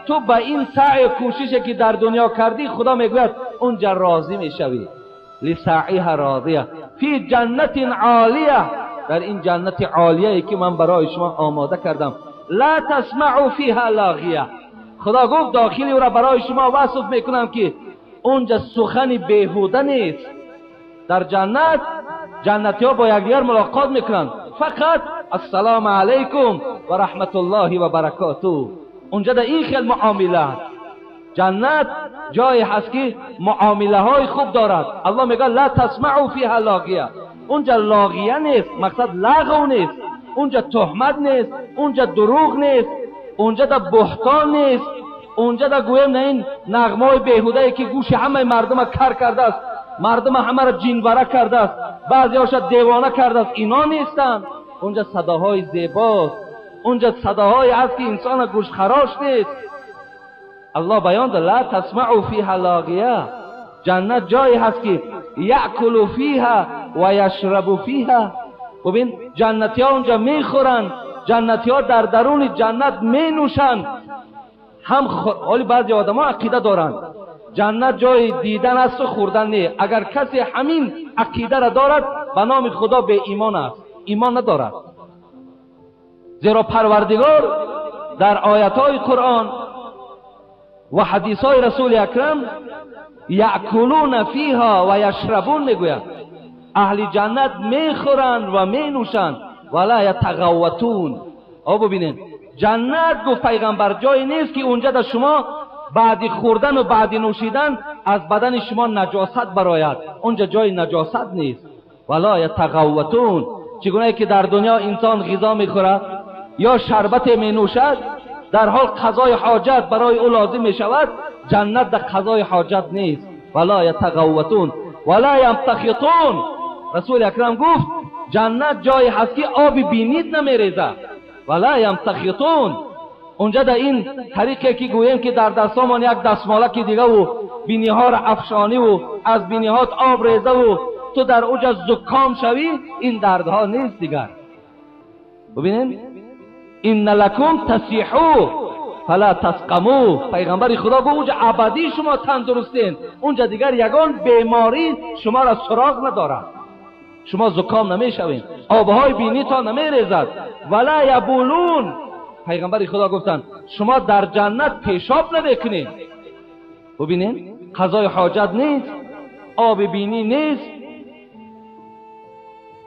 تو به این سعی کوشش که در دنیا کردی خدا میگوید اونجا راضی میشوی. لسعیها راضیه فی جنت عالیه، در این جنت عالیه که من برای شما آماده کردم. لا تسمع فیها لاغیه، خدا گفت داخلی او را برای شما وصف میکنم که اونجا سخن بیهوده نیست. در جنت جنتی ها با یکدیگر ملاقات میکنند، فقط السلام علیکم و رحمت الله و برکاته. اونجا در این خیل معامله جنت جایی هست که معامله های خوب دارد. الله میگه لا تسمعوا فیها لاغیه، اونجا لاغیه نیست، مقصد لغو نیست، اونجا تهمت نیست، اونجا دروغ نیست، اونجا در بهتان نیست، اونجا در گویم نه این نغمه های بیهوده که گوش همه مردم کر کرده است، مردم همه را جینوره کرده است، بعضی هاشا دیوانه کرده است، اینا نیستند. اونجا صداهای زیباست، اونجا صداهای هست که انسان گوش خراش نیست. الله بیان داد لا تسمعوا فیها لاغیه، جنت جایی هست که یأکل فیها و یشرب فیها. ببین جنتی ها اونجا میخورن، جنتی ها در درون جنت مینوشن. هم حالی بعضی آدم ها عقیده دارند جنت جای دیدن است و خوردن نه. اگر کسی همین عقیده را دارد به نام خدا به ایمان است، ایمان ندارد. زیرا پروردگار در آیت های قرآن و حدیث های رسول اکرم یأکلون فیها و یشربون میگوید اهل جنت میخورند و مینوشند ولا یتغوطون. آ ببینید ҷаннат гуфт пайғамбар ҷое нест ки унҷа дар шумо баъди хӯрдан ва баъди нӯшидан аз бадани шумо наҷосат барояд. Унҷа ҷои наҷосат нест. Вала ятағавватун. Чигунае ки дар дунё инсон ғизо мехӯрад ё шарбате менӯшад, дар ҳол қазои ҳоҷат барои ӯ лозим мешавад, ҷаннат дар қазои ҳоҷат нест. Вала ятағавватун вала ямтахитун. Расули акрам гуфт ҷаннат ҷое ҳаст ки оби бинит намерезад. Вала ямтахитун. Унҷа дар ин тариқе ки гӯем ки дар дастомон як дастмолаки дигаву биниҳоро афшониву аз биниҳот об резаву ту дар уҷа зуком шавӣ, ин дардҳо нест дигар. Бубинед, инна лакум тасиҳу фала тасқаму. Пайғамбари Худо гуфт унҷа абадӣ шумо тандурустен, унҷа дигар ягон беморӣ шуморо суроғ надорад, шумо зуком намешавед, обҳои бинитон намерезад. Вала ябулун. Пайғамбари Худо гуфтанд шумо дар ҷаннат пешоб намекунед. Бубинед, қазои ҳоҷат нест, оби бинӣ нест.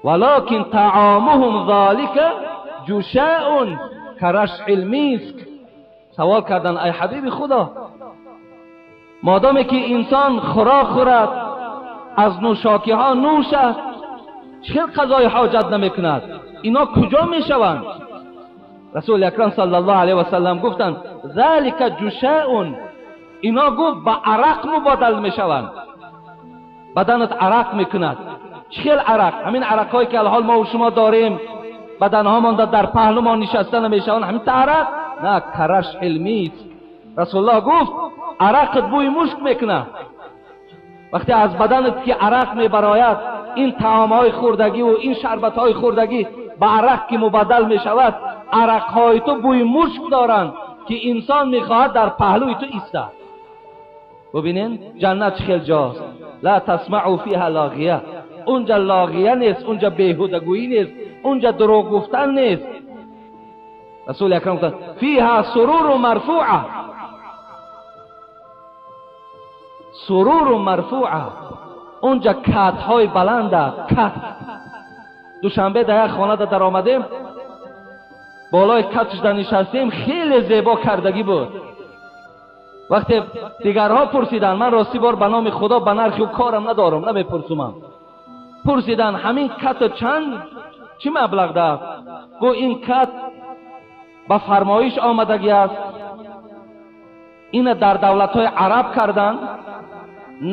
Валокин таомуҳум золика ҷушаун карашъил миск. Савол карданд ай ҳабиби Худо, модоме ки инсон хӯрок хӯрад, аз нӯшокиҳо нӯшад, чӣ хел қазои ҳоҷат намекунад? Ино куҷо мешаванд? Расули акрам саллаллоҳу алайҳи васаллам гуфтанд залика ҷушаун. Ино гуфт ба арақ мубодал мешаванд, баданат арақ мекунад. Чӣ хел арақ? Ҳамин арақҳое ки алҳол мо шумо дорем, баданҳомон дар паҳлумон нишаста намешаванд, ҳамин та арақ? На, карашъил миск. Расулуллоҳ гуфт арақат бӯи мушк мекунад. Вақте аз баданат ки арақ мебарояд, ин таомҳои хӯрдагиву ин шарбатҳои хӯрдагӣ ба арақ ки мубаддал мешавад, арақҳои ту бӯи мушк доранд ки инсон мехоҳад дар паҳлӯи ту истад. Бубинед ҷаннат чӣ хел ҷост. ла тасмаъу фиҳа лоғия. Унҷа лоғия нест, унҷа беҳудагӯӣ нест, унҷа дурӯғ гуфтан нест. Расули акрам гуфтанд фиҳа суруру марфуа. Суруру марфуа. Унҷа катҳои баланд аст. Кат. Душанбе дар як хонада даромадем, болои катшда нишастем, хеле зебо кардагӣ буд. Вақте дигарҳо пурсиданд, ман рости бор ба номи Худо ба нархи ӯ корам надорам, намепурсумам. Пурсиданд ҳамин кату чанд чӣ маблағ даст? Гӯ ин кат ба фармоиш омадагӣ аст, ина дар давлатҳои араб карданд,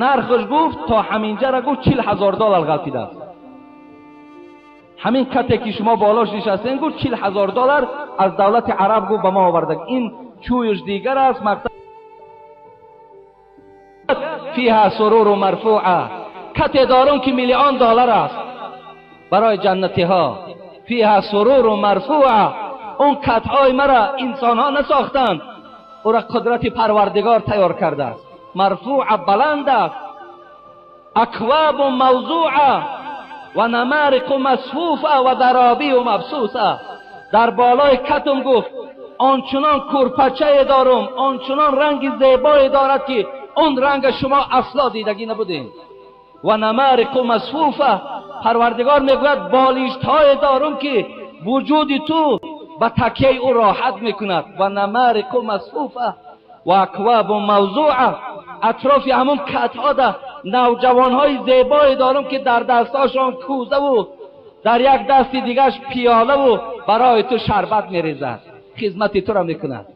нархаш гуфт то ҳаминҷара гуфт 40,000 доллар ғалтидааст. Ҳамин кате ки шумо болош нишастем гуфт 40,000 доллар аз давлати араб гуфт ба мо овардаг. Ин чӯюш дигар аст. Мақсад фиҳа суруру марфуа. Кате дорум ки миллион доллар аст барои ҷаннатиҳо. Фиҳа суруру марфуа. Он катҳои мара инсонҳо насохтанд, ӯра қудрати Парвардигор тайёр кардааст. Марфуа баланд аст. Аквабу мавзуа ва намариқу масфуфа ва даробию мабсуса. Дар болои катум гуфт ончунон курпачае дорум, ончунон ранги зебое дорад ки он ранга шумо асло дидагӣ набудем. Ва намариқу масфуфа. Парвардигор мегӯяд болиштҳое дорум ки вуҷуди ту ба такияи ӯ роҳат мекунад. Ва намариқу масфуфа ва аквабу мавзуа. Атрофи ҳамон катҳода навҷавонҳои зебое дорум ки дар дастҳошон кӯзаву дар як дасти дигаш пиёлаву барои ту шарбат мерезад, хизмати туро мекунад.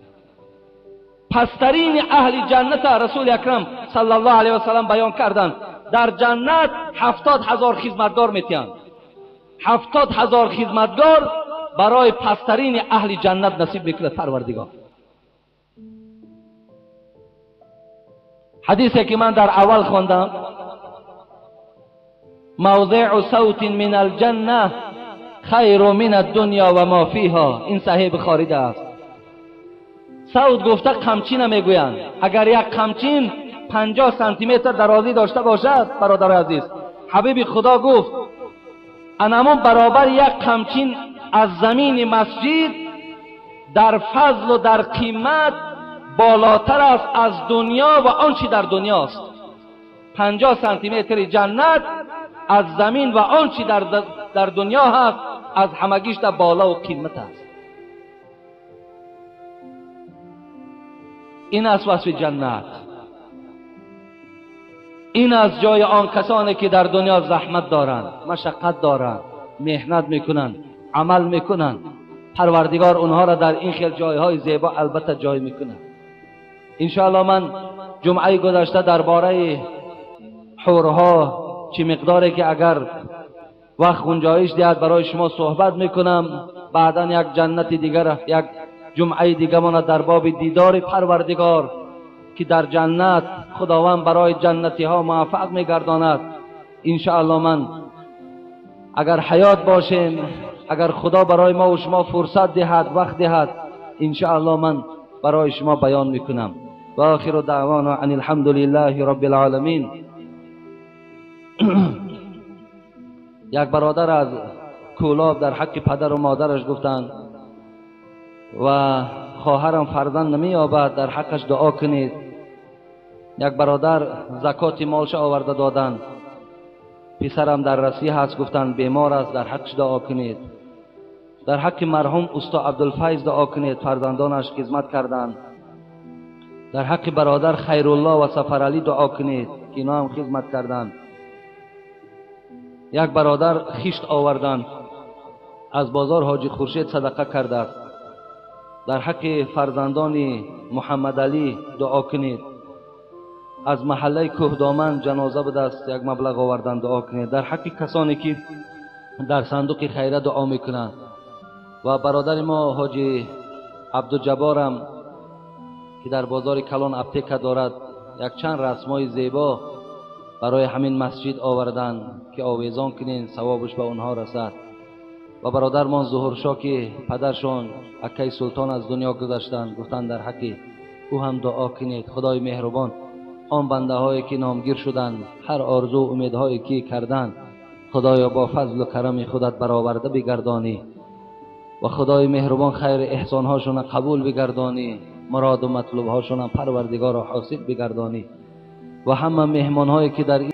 Пасттарини аҳли ҷанната Расули акрам саллаллоҳу алайҳи васаллам баён карданд, дар ҷаннат 70,000 хизматгор метиҳанд. 70,000 хизматгор барои пасттарини аҳли ҷаннат насиб мекунад Парвардигор. Ҳадисе ки ман дар аввал хондам, мавзеъу савтин мин алҷанна хайру мин аддунё ва мо фиҳо. Ин Саҳеҳи Бухорида аст. Савт гуфта қамчина мегӯянд. Агар як қамчин 50 сантиметр дарозӣ дошта бошад, бародари азиз, ҳабиби Худо гуфт анамон баробар як қамчин аз замини масҷид дар фазлу дар қимат болотар аст аз дунё ва он чи дар дунёст. 50 сантиметри ҷаннат аз замин ва он чи дар дунё ҳаст аз ҳамагишта боло ва қимат аст. این است وصف جنت. این از جای آن کسانی که در دنیا زحمت دارند، مشقت دارند، محنت میکنند، عمل میکنند، پروردگار اونها را در این خیل جایهای زیبا البته جای میکنند. انشاءالله من جمعه گذشته درباره حورها چه مقداری که اگر وقت گنجایش دهد برای شما صحبت میکنم. بعدا یک جنت دیگر، یک جمعه دیگه من در باب دیدار پروردگار که در جنت خداوند برای جنتی ها موفق میگرداند، انشاءالله من اگر حیات باشیم، اگر خدا برای ما و شما فرصت دهد، وقت دهد، انشاءالله من برای شما بیان میکنم. و آخر دعوانا ان الحمد لله رب العالمین. یک برادر از کولاب در حق پدر و مادرش گفتند و خواهرم فرزند نمییابد، در حقش دعا کنید. یک برادر زکات مالش آورده دادند، پسرم در رسی هست، گفتند بیمار است، در حقش دعا کنید. در حق مرحوم استا عبدالفیض دعا کنید، فرزندانش خدمت کردند. در حق برادر خیرالله و سفرعلی دعا کنید که اینا هم خدمت کردند. یک برادر خشت آوردند از بازار حاجی خورشید صدقه کرده است. در حق فرزندان محمد علی دعا کنید. از محله کوهدامن جنازه بوده است، یک مبلغ آوردن، دعا کنید. در حق کسانی که در صندوق خیره دعا میکنند. و برادر ما حاجی عبدالجبارم که در بازار کلان اپتیکه دارد، یک چند رسمای زیبا برای همین مسجد آوردن که آویزان کنین، ثوابش به اونها رسد. و برادرمان ظهورشاه که پدرشان اکای سلطان از دنیا گذشتند، گفتند در حق او هم دعا کنید. خدای مهربان آن بنده هایی که نامگیر شدند، هر آرزو و امیدهایی که کردند، خدایا با فضل و کرم خودت برآورده بگردانی و خدای مهربان خیر احسانهاشون قبول بگردانی، مراد و مطلوب هاشون پروردگار را حاصل بگردانی. و همه مهمان هایی که در